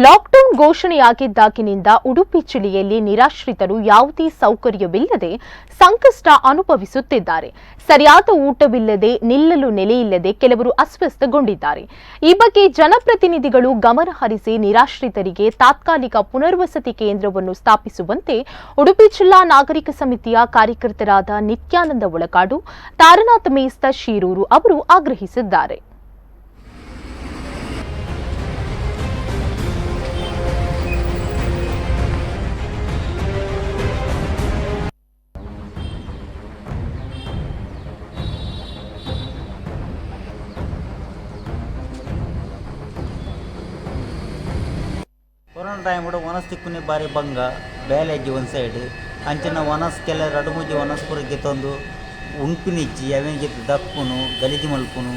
Lockdown ಘೋಷಣೆಯಾಗಿದ್ದಾಗಿನಿಂದ Udupi ಜಿಲ್ಲೆಯಲ್ಲಿ ನಿರಾಶ್ರಿತರು ಯಾವುದೇ ಸೌಕರ್ಯವಿಲ್ಲದೆ ಸಂಕಷ್ಟ ಅನುಭವಿಸುತ್ತಿದ್ದಾರೆ. ಸರಿಯಾದ ಊಟವಿಲ್ಲದೆ, ನಿಲ್ಲಲು ನೆಲೆಯಿಲ್ಲದೆ ಕೆಲವರು ಅಸ್ವಸ್ಥಗೊಂಡಿದ್ದಾರೆ. ಈ ಬಗ್ಗೆ ಜನಪ್ರತಿನಿಧಿಗಳು ಗಮನ ಹರಿಸಿ ನಿರಾಶ್ರಿತರಿಗೆ ತಾತ್ಕಾಲಿಕ ಪುನರ್ವಸತಿ ಕೇಂದ್ರವನ್ನು ಸ್ಥಾಪಿಸುವಂತೆ ಉಡುಪಿ ಜಿಲ್ಲಾ ನಾಗರಿಕ ಸಮಿತಿಯ ಕಾರ್ಯಕರ್ತರಾದ ನಿತ್ಯಾನಂದ ಒಳಕಾಡು, ತಾರನಾಥ ಮೇಸ್ತ ಶಿರೂರು ಅವರು ಆಗ್ರಹಿಸಿದ್ದಾರೆ. ಕೊರೋನಾ ಟೈಮ್ ಕೂಡ ವನಸ್ ತಿಕ್ಕುನೆ ಬಾರಿ ಬಂಗ ಬೇಲೆಜ್ಜಿ ಒಂದು ಸೈಡ್ ಅಂಚಿನ ವನಸ್ ಕೆಲ ರಡ್ಡು ಮೂಜಿ ವನಸ್ ಪೂರ ಗೆತ್ತೊಂದು ಉಂಪಿನಿಜ್ಜಿ ಅವೇನು ಗೆತ್ತು ದಕ್ಕುನು ಗಲೀಜು ಮಲ್ಪುನು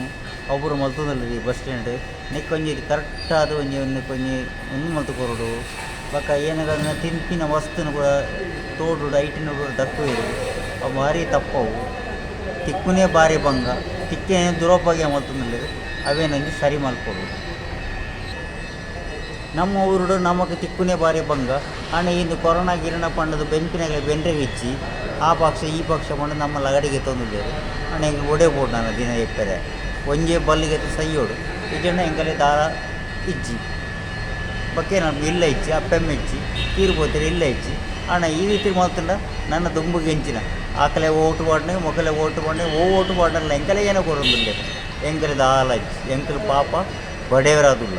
ಅವು ಪೂರ ಮಲ್ತೊಂದುಲ್ಲೆರ್ ಈ ಬಸ್ ಸ್ಟ್ಯಾಂಡ್. ನೆಕ್ಕ್ ಒಂಜಿ ಕರೆಕ್ಟ್ ಆದ್ ಒಂಜಿ ಒಂಜಿ ಒಂಜಿ ಉಂದು ಮಲ್ತ್ ಕೊರೊಡು. ಬೊಕ್ಕ ಏನಾರ ತಿನ್ಪಿನ ವಸ್ತುನು ಪೂರ ತೋಡುಡು ಐಟಿನ ಪೂರ ದಕ್ಕುವೆರ್ ಅವು ಬಾರಿ ತಪ್ಪವು. ತಿಕ್ಕುನೇ ಬಾರಿ ಬಂಗ ತಿಕ್ಕೆ ದುರುಪಯೋಗ ಮಲ್ತೊಂದುಲ್ಲೆರ್. ಅವೇನೊಂಜಿ ಸರಿ ಮಲ್ಪೊಡು. ನಮ್ಮ ಊರುಡು ನಮಕ್ ತಿಕ್ಕುನೇ ಬಾರಿ ಬಂಗ. ಆಂಡ ಇಂದು ಕೊರೋನಾ ಗಿರೋನ ಪಂಡುದು ಬೆನ್ಪಿನಗಲೆ ಬೆನ್ರೆಗ್ ಇಜ್ಜಿ. ಆ ಪಕ್ಷ ಈ ಪಕ್ಷ ಪಂಡ ನಮ್ಮ ಲಗಡಿಗೆ ಗೆತ್ತೊಂದುಲ್ಲೆರ್. ಆಂಡ ಎಂಕ್ ಒಡೆ ಬೋಡು ನನ ದಿನ ಇಪ್ಪೆರೆ ಒಂಜೇ ಬಲ್ಲಿಗೆತ್ತ ಸೈಯೋಡು ಇಜ್ಜಿಂಡ ಎಂಕಲೆ ದಾಲ ಇಜ್ಜಿ. ಬೊಕ್ಕ ನಮ್ಗೆ ಇಲ್ಲ ಇಜ್ಜಿ, ಅಪ್ಪೆಮ್ಮ ಇಜ್ಜಿ, ತೀರು ಪೋತೆರ್ ಇಲ್ಲ ಇಜ್ಜಿ. ಆಂಡ ಈ ರೀತಿ ಮಲ್ತುಂಡ ನನ ದುಂಬುಗ್ ಎಂಚಿನ ಆಕಲೆ ಓಟು ಪಾಡ್ನೆ ಮೊಕಲೆ ಓಟು ಪಾಡ್ನೆ ಓ ಓಟು ಪಾಡ್ಂಡಲ ಎಂಕಲೆ ಏನ ಕೊರೊಂದುಲ್ಲೆರ್. ಎಂಕಲೆ ದಾಲ ಇಜ್ಜಿ. ಎಂಕುಲು ಪಾಪ ಬಡವರಾದುಲ್ಲ.